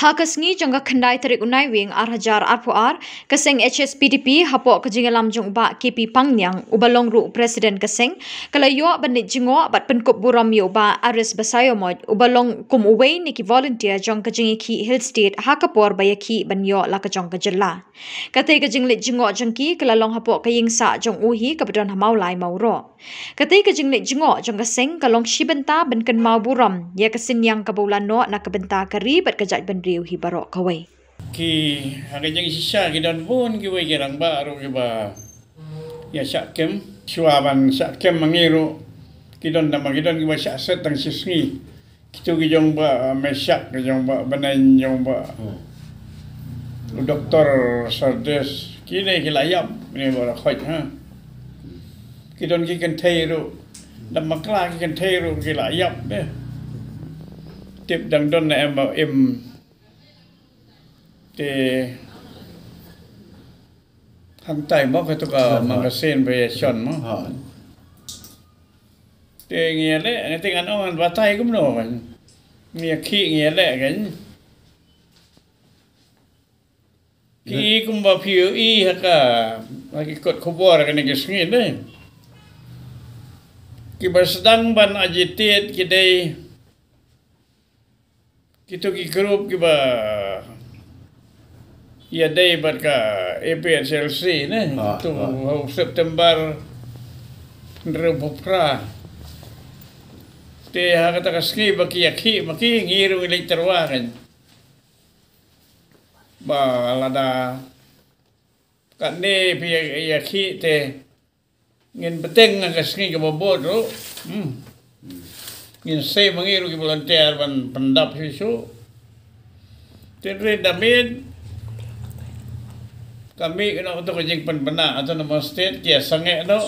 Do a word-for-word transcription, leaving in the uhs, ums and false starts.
Ha ka sngi jong ka khyndai tarik u Naiwieng ar hajar arphew ar, ka seng H S P D P hapoh ka jingïalam jong u Bah K P Pangniang, uba long ruh u President ka seng, ka la ïoh ban leit jngoh bad pynkup burom ïa u Bah Aris Basaiawmoit, uba long kum uwei na ki volunteer jong ka jingïakhih Hill State ha ka por ba ïakhih ban ïoh la ka jong ka jylla. Katei ka jingleit jngoh jong ki ka la long hapoh ka ïing sah jong u hi kaba don ha Mawlai Mawroh. Katei ka jingleit jngoh jong ka seng ka long shi bynta ban kynmaw burom ïa ka synñiang kaba u la noh na ka bynta ka ri bad ka jaitbynriew hi baroh kawei. Ki, ha ka jingshisha ki don bun kiwei ki rangbah ruh kiba ïa shah kem. Shuwa ban shah kem ma ngi ruh ki don, namar ki don kiba shah set tang shi sngi. Kitu ki jong Bah Meshak, ki jong Bah Benaiñ, jong Bah, u Doktor Sardes, kine ki la ïap, kine ba la khoit, ha. Ki don ki kynthei ruh, da bakla ki kynthei ruh ki la ïap de. Tip dang don ne em ba im. Te hangtai mo katu ka magasin ba ïa shon mo. Te ngi ïaleh, ngi te ngan ong ngan batai kumno kan. Ngi ïakhih ngi ïaleh kan. Ki kumba phi ïohi ha ka, ha ki kot khubor kane ki sngi de. Kiba sdang ban agitate ki dei kitu ki group kiba ïadei bad ka A P H L C ne. Tu ha u September hynriewphew phra. Te ha kata ka sngi ba ki ïakhih ma ki, ngi ruh ngi leit tyrwa kan. Ba lada katne phi ïakhih te ngin bteng ha ka sngi kaba bud ruh. Hmm. Ngin sei ma ngi ruh ki volunteer ban pyndap shuh shuh. Te hynrei da mih ka mih noh tu ka jingpynbna, atu na Mon State ki ïa sangeh noh.